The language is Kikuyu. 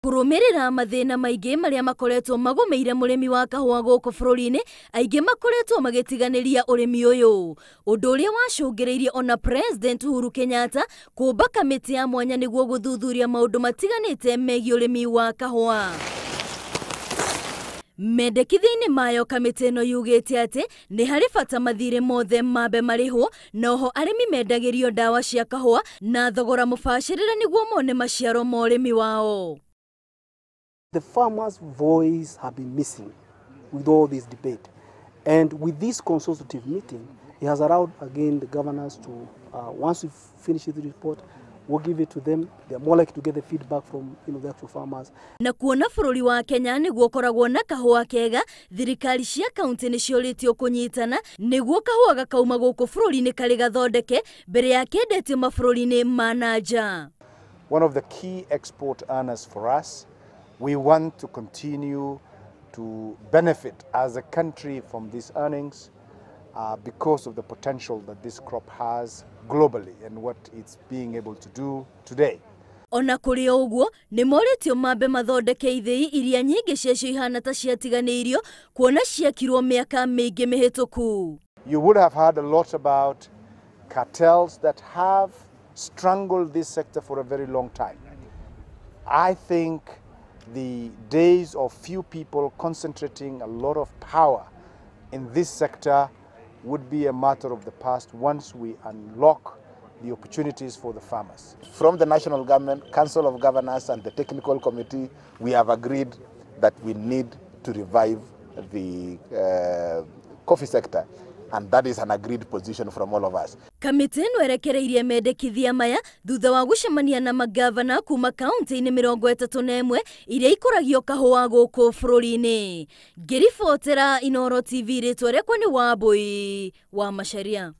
Kũrũmĩrĩra mathĩna maingĩ marĩa makoretwo magũmĩire mũrĩmi wa kahũa gũkũ bũrũri-inĩ, aingĩ makoretwo magĩtiganĩria ũrĩmi ũyũ, ũndũ ũrĩa wacũngĩrĩirie ona President Uhuru Kenyatta kũmba kamĩtĩ ya mwanya nĩguo gũthuthuria maũndũ matiganĩte megiĩ ũrĩmi wa kahũa. Mendekithia-inĩ mayo, kamĩtĩ ĩno yugĩte atĩ nĩ harĩ bata mathirĩ mothe mambe marĩhwo, na oho arĩmi mendagĩrio ndawa cia kahũa na thogora mũbacĩrĩre nĩguo mone maciaro ma ũrĩmi wao. The farmers' voice have been missing with all this debate. And with this consultative meeting, it has allowed again the governors to, once we finish the report, we'll give it to them. They're more likely to get the feedback from the actual farmers. Na kuona bũrũri wa Kenya nĩguo ũkoragwo na kahũa kega, thirikari cia kaunti nĩ ciũrĩtio kũnyitana nĩguo kahũa gakauma gũkũ bũrũri-inĩ karĩ gathondeke mbere ya kendetio mabũrũri-inĩ ma na nja. One of the key export earners for us, we want to continue to benefit as a country from these earnings because of the potential that this crop has globally and what it's being able to do today. Ona kũrĩ o ũguo, nĩ morĩtio mambe mathondeke ithĩi iria nyingĩ ciacio ihana ta ciatiganĩirio, kuona ciakirwo mĩaka mĩingĩ mĩhĩtũku. You would have heard a lot about cartels that have strangled this sector for a very long time. I think the days of few people concentrating a lot of power in this sector would be a matter of the past once we unlock the opportunities for the farmers. From the National Government, Council of Governors and the Technical Committee, we have agreed that we need to revive the coffee sector, and that is an agreed position from all of us. Kamĩtĩ ĩno ĩrekereirie mendekithia maya thutha wa gũcemania na magavana kuma kaunti-inĩ 31 iria ikũragio kahũa gũkũ bũrũri-inĩ. Ngĩribotera Inooro TV, rĩtwa rĩakwa nĩ Wambui wa Macharia.